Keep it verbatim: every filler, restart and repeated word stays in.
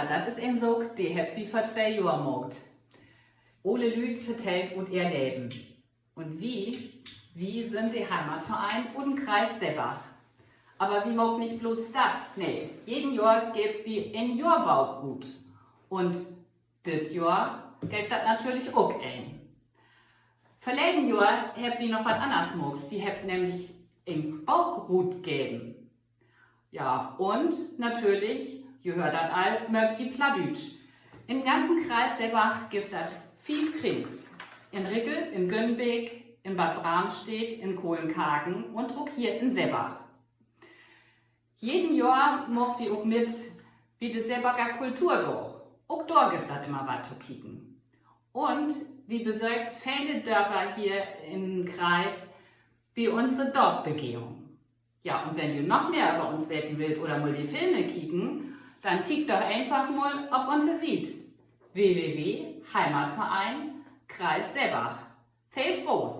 Dat is en Saak, de hebbt wi vör twee Johr maakt. Ole Lüüd vertellt ut ehr Leven. Un wi, wi sünd de Heimatverein ut den Kreis Seelbach. Aver wi maakt nich blots dat, nee. Jeden Johr geevt wi en Johrbook rut. Un dit Johr geev dat natürlich ok een. Verleden Johr hebbt wi noch wat anners maakt. Wi hebbt nämlich en Book rutgeven. Ja, un natürlich, ji höört dat al, möögt wi Plattdüütsch. In'n ganzen Kreis Seelbach gifft dat fief Krinks. In Rickel, in Günnbek, in Bad Bramstedt, in Kohlenkarken un ok hier in Seelbach. Jeden Johr maakt wi ok mit bi de Seelbarger Kulturdaag. Ok dor gifft dat immer wat to kieken. Un wi besöökt vele Dörper hier in'n Kreis bi unsere Dorfbegehung. Ja, un wenn ji noch mehr över uns weten willt oder mal de Filme kieken, denn kiekt doch eenfach mal op unse Siet: w w w Heimatverein Kreis Seelbach. Veel Spaaß!